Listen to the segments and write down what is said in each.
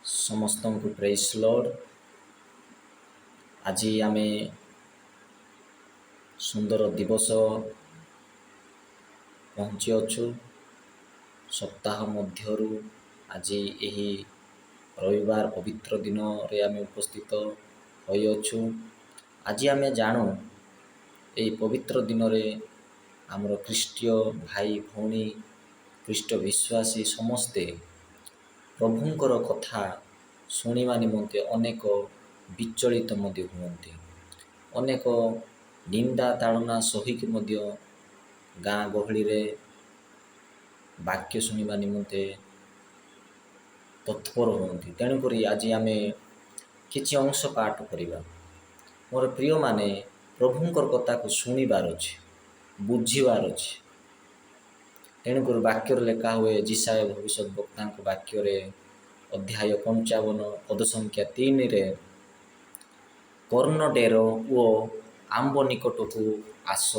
ସମସ୍ତଙ୍କୁ press lord. ଆଜି ଆମେ ସୁନ୍ଦର ଦିବସ ପହଞ୍ଚିଅଛୁ। ସପ୍ତାହ ମଧ୍ୟରୁ ଆଜି ଏହି ରବିବାର ପବିତ୍ର ଦିନରେ ଆମେ ଉପସ୍ଥିତ ହୋଇଅଛୁ। ଆଜି ଆମେ ଜାଣୁ, ଏହି ପବିତ୍ର ଦିନରେ ଆମର ଖ୍ରୀଷ୍ଟୀୟ ଭାଇ ଭଉଣୀ, ଖ୍ରୀଷ୍ଟ ବିଶ୍ୱାସୀ ସମସ୍ତେ ପ୍ରଭୁଙ୍କର କଥା ଶୁଣିବା ନିମନ୍ତେ ଅନେକ ବିଚଳିତ ମଧ୍ୟ ହୁଅନ୍ତି। ଅନେକ ନିନ୍ଦା ତାଡ଼ନା ସହିକି ମଧ୍ୟ ଗାଁ ଗହଳିରେ ବାକ୍ୟ ଶୁଣିବା ନିମନ୍ତେ ତତ୍ପର ହୁଅନ୍ତି। ତେଣୁକରି ଆଜି ଆମେ କିଛି ଅଂଶ ପାଠ କରିବା। ମୋର ପ୍ରିୟମାନେ, ପ୍ରଭୁଙ୍କର କଥାକୁ ଶୁଣିବାର ଅଛି, ବୁଝିବାର ଅଛି। ତେଣୁକରି ବାକ୍ୟରେ ଲେଖା ହୁଏ, ଯିଶାଇୟ ଭବିଷ୍ୟତ ବକ୍ତାଙ୍କ ବାକ୍ୟରେ ଅଧ୍ୟାୟ 55 ପଦ ସଂଖ୍ୟା 3ରେ, "କର୍ଣ୍ଣ ଡେର ଓ ଆମ୍ଭ ନିକଟକୁ ଆସ,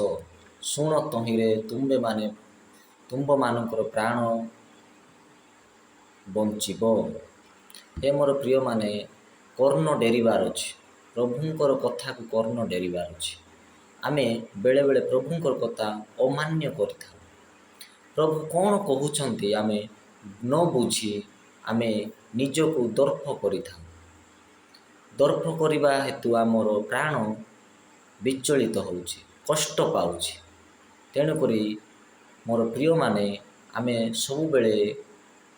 ଶୁଣ, ତହିଁରେ ତୁମ୍ଭେମାନେ ତୁମ୍ଭମାନଙ୍କର ପ୍ରାଣ ବଞ୍ଚିବ।" ହେ ମୋର ପ୍ରିୟମାନେ, କର୍ଣ୍ଣ ଡେରିବାର ଅଛି। ପ୍ରଭୁଙ୍କର କଥାକୁ କର୍ଣ୍ଣ ଡେରିବାର ଅଛି। ଆମେ ବେଳେବେଳେ ପ୍ରଭୁଙ୍କର କଥା ଅମାନ୍ୟ କରିଥାଉ। ପ୍ରଭୁ କ'ଣ କହୁଛନ୍ତି ଆମେ ନ ବୁଝି ଆମେ ନିଜକୁ ଦର୍ପ କରିଥାଉ। ଦର୍ପ କରିବା ହେତୁ ଆମର ପ୍ରାଣ ବିଚଳିତ ହେଉଛି, କଷ୍ଟ ପାଉଛି। ତେଣୁକରି ମୋର ପ୍ରିୟମାନେ, ଆମେ ସବୁବେଳେ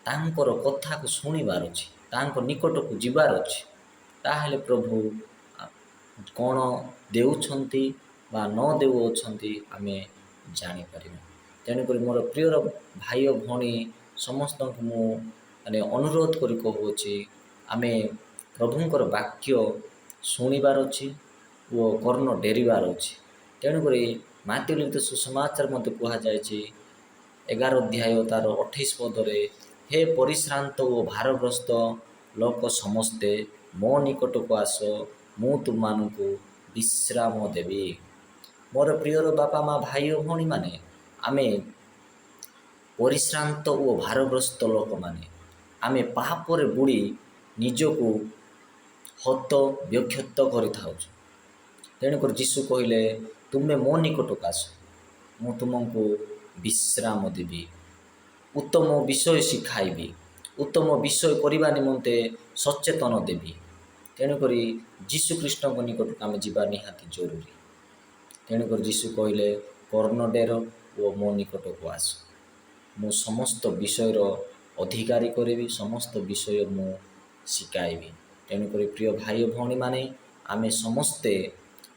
ତାଙ୍କର କଥାକୁ ଶୁଣିବାର ଅଛି, ତାଙ୍କ ନିକଟକୁ ଯିବାର ଅଛି। ତାହେଲେ ପ୍ରଭୁ କ'ଣ ଦେଉଛନ୍ତି ବା ନ ଦେଉଅଛନ୍ତି, ଆମେ ଜାଣିପାରିବା। ତେଣୁକରି ମୋର ପ୍ରିୟର ଭାଇ ଓ ଭଉଣୀ ସମସ୍ତଙ୍କୁ ମୁଁ ମାନେ ଅନୁରୋଧ କରି କହୁଅଛି, ଆମେ ପ୍ରଭୁଙ୍କର ବାକ୍ୟ ଶୁଣିବାର ଅଛି ଓ କର୍ଣ୍ଣ ଡେରିବାର ଅଛି। ତେଣୁକରି ମାଥିଉ ଲିଖିତ ସୁସମାଚାର ମଧ୍ୟ କୁହାଯାଇଛି, 11 ଅଧ୍ୟାୟ ତାର 28 ପଦରେ, "ହେ ପରିଶ୍ରାନ୍ତ ଓ ଭାରଗ୍ରସ୍ତ ଲୋକ ସମସ୍ତେ, ମୋ ନିକଟକୁ ଆସ, ମୁଁ ତୁମମାନଙ୍କୁ ବିଶ୍ରାମ ଦେବି।" ମୋର ପ୍ରିୟର ବାପା ମା, ଭାଇ ଓ ଭଉଣୀମାନେ, ଆମେ ପରିଶ୍ରାନ୍ତ ଓ ଭାରଗ୍ରସ୍ତ ଲୋକମାନେ, ଆମେ ପାପରେ ବୁଡ଼ି ନିଜକୁ ହତ ବ୍ୟକ୍ଷତ କରିଥାଉଛୁ। ତେଣୁକରି ଯୀଶୁ କହିଲେ, "ତୁମେ ମୋ ନିକଟକୁ ଆସ, ମୁଁ ତୁମକୁ ବିଶ୍ରାମ ଦେବି, ଉତ୍ତମ ବିଷୟ ଶିଖାଇବି, ଉତ୍ତମ ବିଷୟ କରିବା ନିମନ୍ତେ ସଚେତନ ଦେବି।" ତେଣୁକରି ଯୀଶୁ ଖ୍ରୀଷ୍ଟଙ୍କ ନିକଟକୁ ଆମେ ଯିବା ନିହାତି ଜରୁରୀ। ତେଣୁକରି ଯୀଶୁ କହିଲେ, "କର୍ଣ୍ଣ ଡେର ଓ ମୋ ନିକଟକୁ ଆସ, ମୁଁ ସମସ୍ତ ବିଷୟର ଅଧିକାରୀ କରିବି, ସମସ୍ତ ବିଷୟ ମୁଁ ଶିଖାଇବି।" ତେଣୁକରି ପ୍ରିୟ ଭାଇ ଓ ଭଉଣୀମାନେ, ଆମେ ସମସ୍ତେ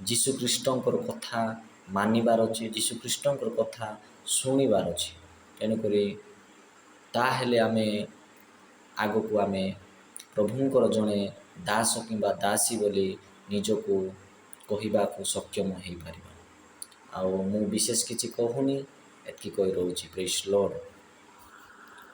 ଯୀଶୁ ଖ୍ରୀଷ୍ଟଙ୍କର କଥା ମାନିବାର ଅଛି, ଯୀଶୁ ଖ୍ରୀଷ୍ଟଙ୍କର କଥା ଶୁଣିବାର ଅଛି। ତେଣୁକରି ତାହେଲେ ଆମେ ଆଗକୁ ଆମେ ପ୍ରଭୁଙ୍କର ଜଣେ ଦାସ କିମ୍ବା ଦାସୀ ବୋଲି ନିଜକୁ କହିବାକୁ ସକ୍ଷମ ହେଇପାରିବା। ଆଉ ମୁଁ ବିଶେଷ କିଛି କହୁନି, ଏତିକି କହି ରହୁଛି। Praise Lord.